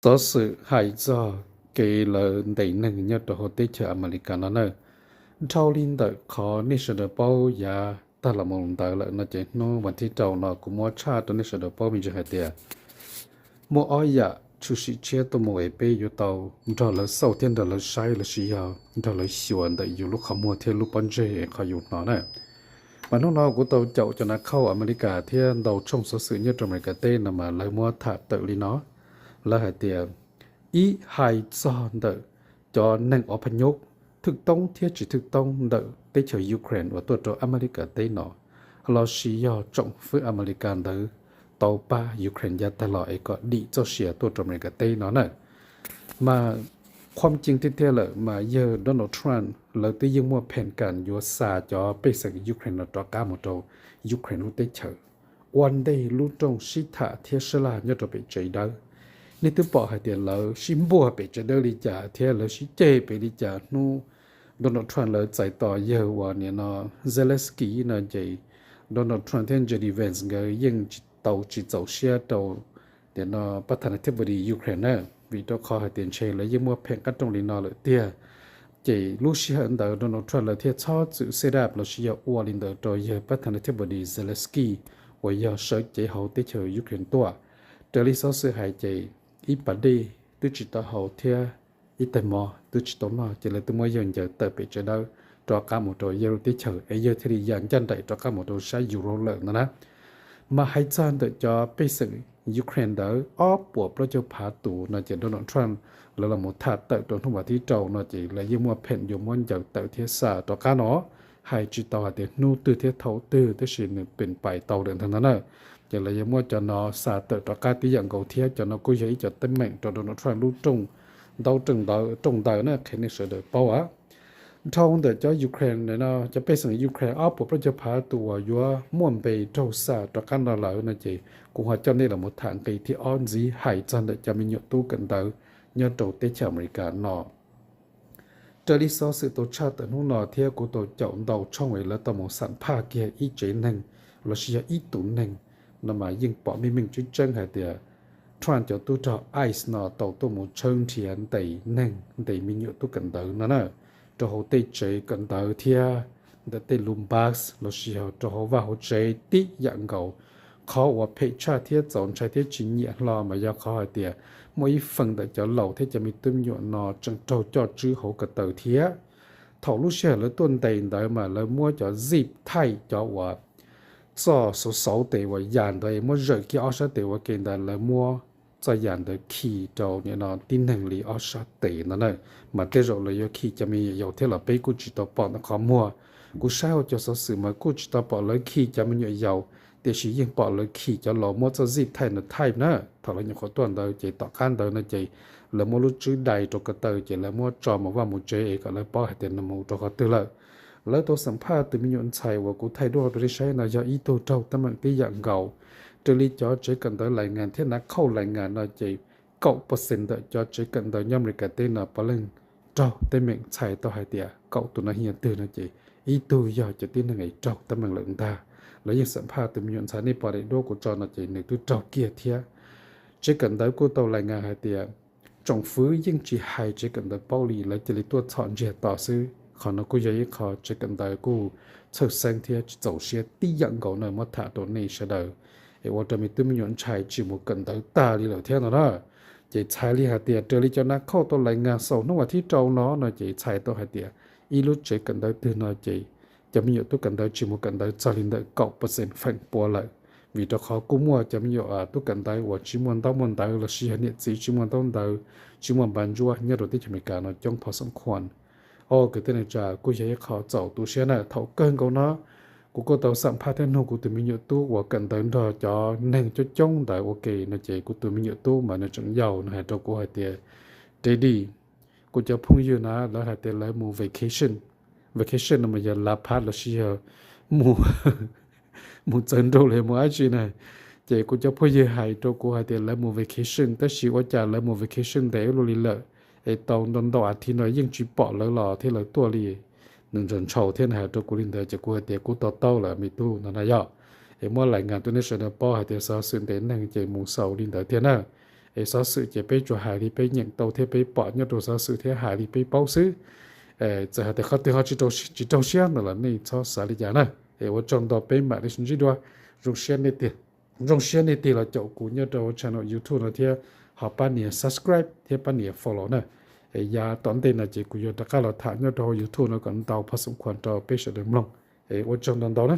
Tov xwm hais txog kev lawv ntes neeg nyob rau hauv teb chaws Amelikas no na. Dhau li ntawm qhov nej sawv daws paub yav tag los mus ntawd lawm no ces hnub vas thib rau no kuv muab tshaj rau nej sawv daws paub me ntsis hais tias muaj ob yam tshwm sim tshiab tuaj mus es peb yuav tau nrog lawv xauj thiab nrog lawv saib lossis yog nrog lawv xyuas ntawm yus lub qhov muag thiab lub pob ntseg es qhov yus hnov na. Mas hnub no kuv tau caum cov nav khauj Amelikas thiab ntau tshooj xov xwm nyob rau Amelikas teb no mas lawv muab tham tawm li no. Lawv hais tias, ib, hais txog ntawm cov neeg ov pha nyub thwj toob thiab tsis thwj toob ntawm teb chaws Ukraine uas tuaj rau Amelikas teb no, lossis yog tsoom fwv Amelikas ntawd tau pab Ukraine yav tag los es kom dim txoj sia tuaj rau Amelikas teb no na. Mas qhuam cees tiag tiag lawm mas yawg Donald Trump lawv twb yeej muaj phees kas yuav xa cov pej xeem Ukraine no rov qab mus rau Ukraine lub teb chaws ua ntej lub rooj sib tham thiab sab laj nyob rau pem tsev dawb. Nej twb pom hais tias lawv sib npuaj pem tsev dawb li cas thiab lawv sib ceg pem li cas hnub Donald Trump lawv txais tos yawg uas nim no Zelensky no ces Donald Trump thiab JD Vance nkawd yeej tsis tau tsis txaus siab rau nim no pab tha na thib pus dis Ukraine na, vim rau qhov hais tias ntshe lawv yeej muaj phees qab rooj li no lawm tiag. Ces lub sij hawm ntawd Donald Trump lawv thiaj txhob txwm set up lossis yog ua li ntawd rau yawg pab tha na thib pus dis Zelensky uas yog sawv cev hauv teb chaws Ukraine tuaj. Raws li xov xwm hais ces ib pas dej twb tsis tau haus thiab ib tais mov twb tsis tau noj ces lawv twb muab yawg ncaws tawm pem tsev dawb rov qab mus rau yawg lub teb chaws es yawg thiaj li ya ncaj nraim rov qab mus rau sab Europe lawm no na. Mas hais txog ntawm cov pej xeem Ukraine ntawd ob puas plaub caug phav tus no ces Donald Trump lawv los mus tham tawm rau hnub vas thib rau no ces lawv yeej muaj phees yuav muab ncaws tawm thiab xa rov qab no. Hais tsis tau hais tias hnub twg thiab thaum twg tab sis nws pem pais tau lawm ntag no na. Ces lawv yuav muab cov no xa tawm rov qab tib yam nkaus thiab cov no kuj yog ib cov teeb meem rau Donald Trump lub rooj ntaub rooj ntawv na qhia nej sawv daws paub a. Dhau ntawm cov Ukraine no cov pej xeem Ukraine ob puas plaub caug phav tus uas yuav muaj npe raug xa rov qab no lawm no ces kuv ho coj nej los mus tham nqe thib ob ntxiv hais txog ntawm cov me nyuam tub kawm ntawv nyob rau teb chaws Amelikas no. Raws li xov xwm tau tshaj tawm hnub no thiab kuv tau caum ntau tshooj es lawv tau mus xam phaj kiag ib tsev neeg lossis yog ib tus neeg no mas yeej pom meej meej tseeb tseeb hais tias Trump cov tub rog ice no tau tuaj mus tshawb nrhiav ntes neeg ntes me nyuam tub kawm ntawv no na rau hauv tej tsev kawm ntawv thiab ntawm tej lub bus lossis yog rau hauv vaj hauv tsev tib yam nkaus. Qhov uas phem tshaj thiab txaus ntshai thiab tsis nyiam hlo mas yog qhov hais tias muaj ib feem ntawm cov laus thiab cov me tub me nyuam no tseem raug coj tswb hauv ko taw thiab. Thaum lub sij hawm lawv tuaj ntes ntawd mas lawv muab cov zip thaij cov uas txoj xauv xauv tes uas yam ntawd es muab zawm kiag ob sab tes ua ke ntawd lawv muab txoj yam ntawd khi rau nim no tib neeg li ob sab tes ntawd na. Mas tej zaum lawv yuav khi cov me nyuam yaus thiab los peb kuj tsis tau pom ntawm qhov muag. Kuv saib hauv cov xov xwm mas kuj tsis tau pom lawv khi cov me nyuam yaus, tiam sis yeej pom lawv khi cov laus muab txoj zip thaij ntawd thaij na. Thaum lawv nyuam qhuav tuaj ntawd ces tom qab ntawd no ces lawv muab lub tswb dai rau ko taw ces lawv muab tso mus vaj mus tsev es kom lawv paub hais tias nws mus rau qhov twg lawm. Lawv tau xam phaj tus me nyuam ntxhais uas kuv thaij duab rau nej saib no yog ib tug raug teeb meem tib yam nkaus. Raws li cov tsev kawm ntawv lais ngas thiab nav khauj lais ngas no ces kaum percent ntawm cov tsev kawm ntawv nyob Amelikas teb no puav leej raug teeb meem, txhais tau hais tias kaum tus no yog twg no ces ib tug yog cov tib neeg es raug teeb meem lawm ntag. Lawv yeej xam phaj tus me nyuam ntxhais nej pom daim duab kuv tso no ces nws twb raug kiag thiab. Tsev kawm ntawv kuj tau lais ngas hais tias tsoom fwv yeej tsis hais tsev kawm ntawv paub li, lawv cia li tuaj txhom ntsiag to xwb. Qhov no kuj yog ib qho tsev kawm ntawv kuj txhawj xeeb thiab tsis txaus siab tib yam nkaus no muab tham rau nej sawv daws, es ua rau me tub me nyuam ntxhais tsis mus kawm ntawv tag li lawm thiab no na. Ces txhais li hais tias raws li cov nav khauj tau lais ngas xaus hnub vas thib rau no no ces txhais tau hais tias ib lub tsev kawm ntawv twg no ces cov me nyuam tub kawm ntawv tsis mus kawm ntawv txog li ntawm kaum percent feem pua lawm. Vim rau qhov kuj muaj cov me nyuam tub kawm ntawv uas tsis muaj ntaub muaj ntawv lossis yog niam txiv tsis muaj ntaub ntawv, tsis muaj npav ntsuab nyob rau teb chaws Amelikas no coob phov xom khuam. Au kwv tij neej tsa, kuj yog ib qho txaus tu siab na. Thaum kawg nkaus no kuv kuj tau xam phaj thiab nug kuv tus me nyuam tub uas kawm ntawv nrog cov neeg coob coob ntawd ua ke no ces kuv tus me nyuam tub mas nws tseem yau, nws hais rau kuv hais tias, Daddy, kuv cov phooj ywg na lawv hais tias lawv mus vacation. Vacation no mas yog lav phab lossis yog mus mus txawv nraug los mus dab tsi na. Ces kuv cov phooj ywg hais rau kuv hais tias lawv mus vacation, tab sis ua cas lawv mus vacation ntev ua luaj li lawm, es tau ntau ntau as thiv no yeej tsis pom lawv los thiab lawv tuaj li. Nws ntshaus ntshaus thiab nws hais rau kuv li ntawd ces kuv hais tias kuv to taub lawm me tub no na yog. Es muab lais ngas rau nej sawv daws paub hais tias xov xwm ntev neeg ces mus xaus li ntawd thiab na. Es xov xwm ces peb tsuas hais li peb nyeem tau thiab peb pom nyob rau xov xwm thiab hais li peb paub xwb. Txawm hais tias qhov twg ho tsis raug siab ntawd los nej txhob xav li cas na. Es ua tsaug ntau, peb mam li sib ntsib dua. Zoo siab nej tig los caum kuv nyob rau channel YouTube no thiab ho pab nias subscribe thiab pab nias follow na. Es yav tom ntej no ces kuv yuav rov qab los tham nyob rau hauv YouTube no kom ntau phaj xoom khuam rau peb sawv daws mloog. Es ua tsaug ntau ntau na.